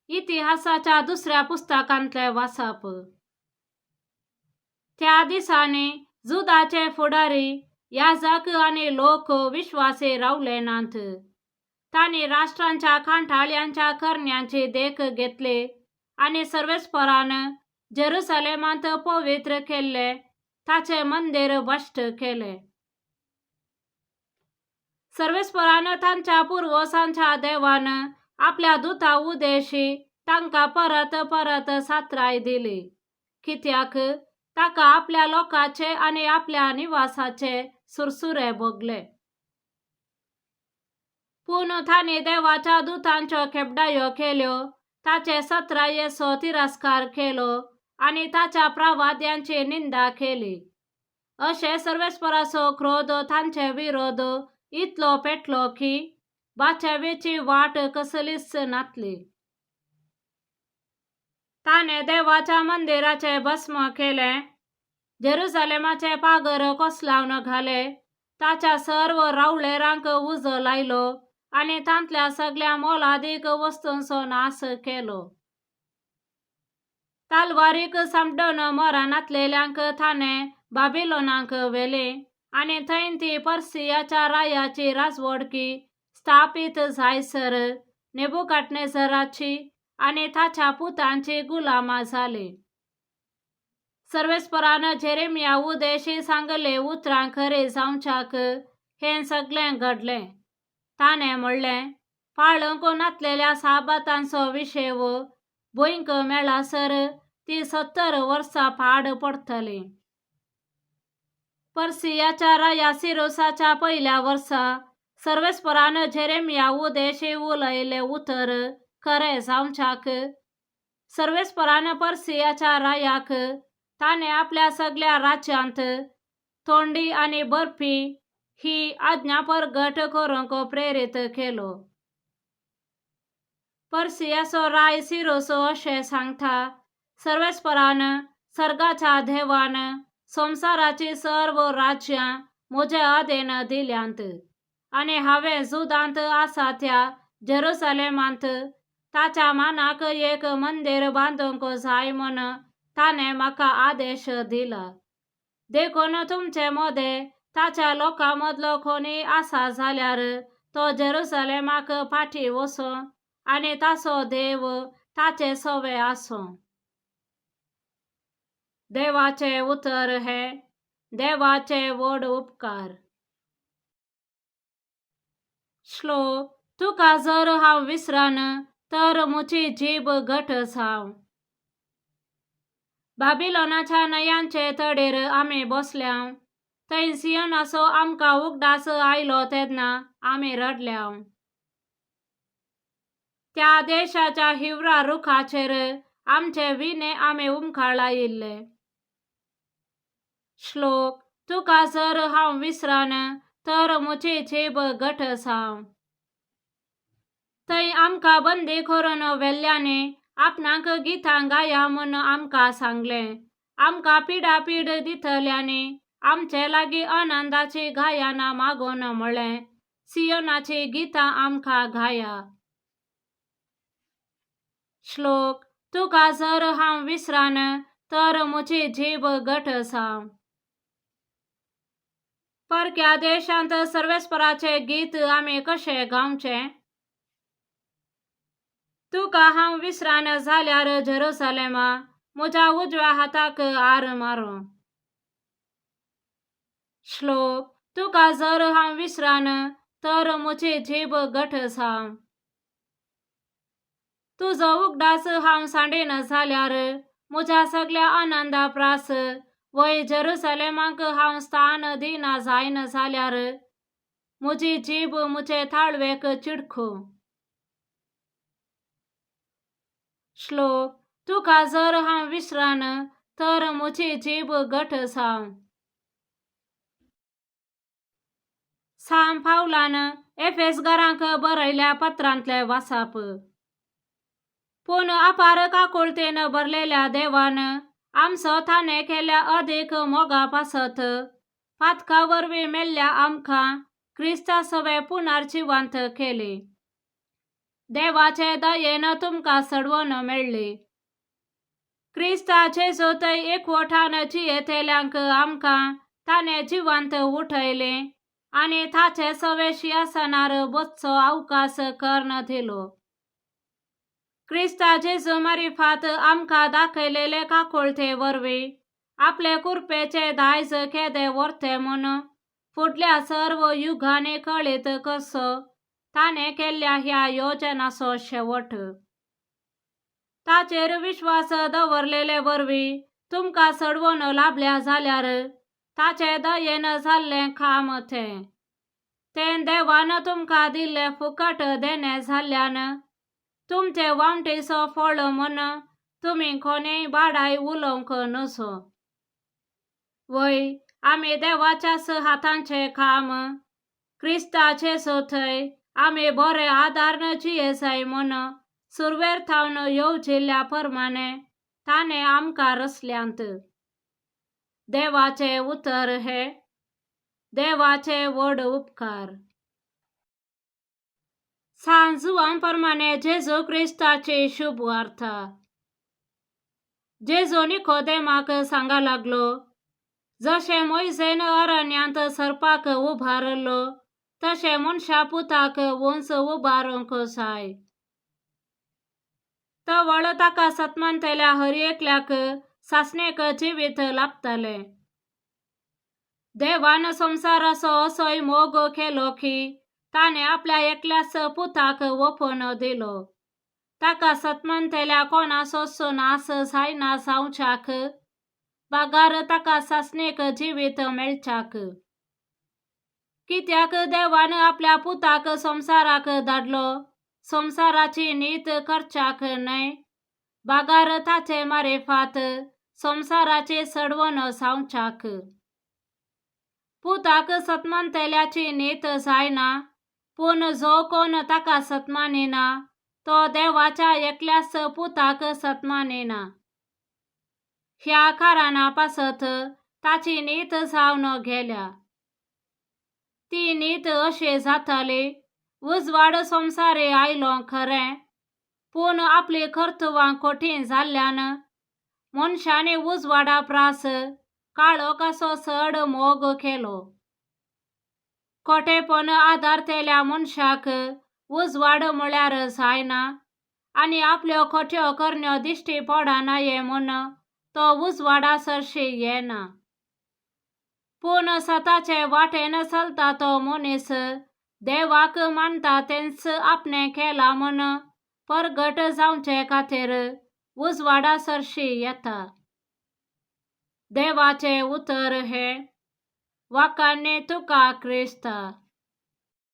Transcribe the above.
इतिहासाच्या दुसऱ्या पुस्तकांतलें वाचप. त्या दिसांनी जुदाचे फुडारी, याजक आनी लोक विश्वासी रावले नात. तांणी राष्ट्रांच्या कांठाळ्यांच्या करण्यांची देख घेतली आनी सर्वेस्परान जेरुसलेमांत पवित्र केल्लें ताचें मंदीर भश्ट केलें. सर्वेस्परान तांच्या पुर्वजांच्या देवान आपल्या दुता उदेशी तांकां परत परत सात्राय दिली, कित्याक ताका आपल्या लोकांचे आनी आपल्या निवासाचे सुरसुरे भोगले. पूण तांणी देवाच्या दुतांच्यो खेबडायो केल्यो, ताचे सत्रायेचो तिरस्कार केलो आनी ताच्या प्रवाद्यांची निंदा केली. अशें सर्वेस्पराचो क्रोध तांचे विरोध इतलो पेटलो की बाचेवेची वाट कसलीच नातली. ताणें देवाच्या मंदिराचें भस्म केलें, जेरुसलेमाचे पागर कोसलावन घाले, ताच्या सर्व रावळेरांक उजो लायलो आनी तांतल्या सगळ्या मोलादीक वस्तूंचो नाश केलो. तलवारीक सांपडून मरणांतलेल्यांक ताणें बाबिलोनाक व्हेले आनी थंय ती पर्सियाच्या रायाची राजवडकी स्थापीत जायसर नेबुकडनेझराची आनी ताच्या पुतांची गुलामां जाली. सर्वेस्परान जेरेमिया उदेशी सांगले उतरां खरीं जावच्याक हें सगळें घडलें. ताणें म्हणलें, पाळूंक नातलेल्या साबातांचो विशेव भुंयक मेळासर ती 70 वर्सां पाड पडटली. पर्सियाच्या राया सिरोसाच्या पयल्या वर्सा सर्वेस्परान जेरेमिया उदेशी उलयलें उतर खरें जावच्याक सर्वेस्परान पर्सियाच्या रायाक ताणें आपल्या सगळ्या राज्यांत थोंडी आनी बर्फी ही आज्ञा परगट करूंक प्रेरीत केलो. पर्सियाचो राय सिरोस अशें सांगता, सर्वेस्परान सर्गाच्या देवान संवसाराचीं सर्व राज्यां म्हजे अधीन दिल्यांत आनी हांवें जुदांत आसा त्या जेरुसलेमांत ताच्या मानाक एक मंदीर बांदूंक जाय म्हूण ताणें म्हाका आदेश दिला. देखून तुमचे मदें ताच्या लोकां मदलो कोणूय आसा जाल्यार तो जेरुसलेमाक फाटीं वचूं आनी ताचो देव ताचे सवे आसूं. देवाचें उतर हें देवाचे व्हड उपकार. श्लोक. तुका जर हांव विसरन तर म्हजी जीब घट जावं. बाबिलोनाच्या न्हंयांचे तडेर आमी बसल्याव, थंय सियोनाचो आमकां उगडास आयलो तेन्ना आमी रडल्याव. त्या देशाच्या हिवरा रुखाचेर आमचे विणे आमी उमकाळायिल्ले. श्लोक. तुका जर हांव विसरन तर म्हजी जीब घट जावं. थंय आमकां बंदी करून व्हेल्ल्यांनी आपणाक गितां गाया म्हूण आमकां सांगलें. आमकां पिडापीड दितल्यांनी आमचे लागीं आनंदाची गायनां मागून म्हळें, सियोनाची गितां आमकां गाया. श्लोक. तुका जर हांव विसरन तर म्हजी जीब घट जावं. परक्या देशांत सर्वेस्पराचें गीत आमी कशें गावचें? तुका हांव विसरन जाल्यार जेरुसलेमा म्हज्या उजव्या हाताक आर मारूं. श्लोक. तुका जर हांव विसरन तर म्हजी जीब घट जावं. तुजो उगडास हांव सांडीन जाल्यार म्हज्या सगळ्या आनंदा प्रास वय जेरुसलेमाक हांव स्थान दिना जायना जाल्यार म्हजी जीब म्हजे ताळवेक चिडकूं. श्लोक. तुका जर हांव विसरन तर म्हजी जीब घट जावं. सांत पावलान एफेसगारांक बरयल्या पत्रांतलें वाचप. पूण अपार काकुळतेन भरलेल्या देवान आमचो ताणें केल्ल्या अदीक मोगा पासत पातका वरवीं मेल्ल्या आमकां क्रिस्ता सवें पुनर्जिवंत केली. देवाचे दयेन तुमकां सडवून मेळ्ळी. क्रिस्ता जेजू थंय एकवटान जियेतल्यांक आमकां ताणें जिवंत उठयलें आनी ताचे सवे शिंयासनार बसचो अवकाश करून दिलो. क्रिस्ता जेजू मारिफात आमकां दाखयलेले काकुळते वरवीं आपले कृपेचे दायज केदे व्हरते म्हूण फुडल्या सर्व युगांनी कळीत करचो ताणें केल्ल्या ह्या योजनाचो शेवट. ताचेर विश्वास दवरलेले वरवीं तुमकां सडवून लाभल्या जाल्यार ताचे दयेन जाल्लें काम तें. तें देवान तुमकां दिल्लें फुकट देणें जाल्ल्यान तुमचे वामटीचो फळ म्हूण तुमी कोणेय बाडाय उलोवंक नजो. वय, आमी देवाच्याच हातांचें काम. क्रिस्ता जेजू थंय आमी बरे आदारून जियेजाय म्हूण सुरवेर थावन येवजिल्ल्या प्रमाणे ताणें आमकां रचल्यांत. देवाचें उतर हें. देवाचे व्हड उपकार. सांत जुवान प्रमाणे जेजू क्रिस्ताची शुभ वार्ता. जेजू निकोदेमाक सांगा लागलो, जशें मोयजेन अरण्यांत सरपाक उबारलो तशें मनशा पुताक उंच उबारूंक जाय. तवळ ताका सतमानतल्या हर एकल्याक सासणेक जिवीत लाभतलें. देवान संवसाराचो असोय मोग केलो की ताणें आपल्या एकल्याच पुताक ओपून दिलो. ताका सतमानतल्या कोणाचोच नाश जायना जावच्याक बगर ताका सासणेक जिवीत मेळच्याक. कित्याक देवान आपल्या पुताक संवसाराक धाडलो संवसाराची नीत करच्याक न्हय बगर ताचे मारिफात संवसाराची सडवण जावच्याक. पुताक सतमानतल्याची नीत जायना, पूण जो कोण ताका सतमानिना तो देवाच्या एकल्याच पुताक सतमानिना. ह्या कारणा पासत ताची नीत जावन गेल्या. ती नीत अशी जाताली, उजवाड संवसारी आयलो खरें, पूण आपली कर्तुवां कठीण जाल्ल्यान मनशांनी उजवाडा प्रास काळोखाचो चड मोग केलो. खोटेपण आदारतल्या मनशाक उजवाड म्हळ्यार जायना आनी आपल्यो खोट्यो करण्यो दिश्टी पडनाये म्हूण तो उजवाडा सरशी येना. पूण सताचे वाटेन चलता तो मनीस देवाक मानता तेंच आपणें केलां म्हूण परगट जावचे खातीर उजवाडा सरशी येता. देवाचें उतर हें. वाखाणनी तुका क्रिस्ता.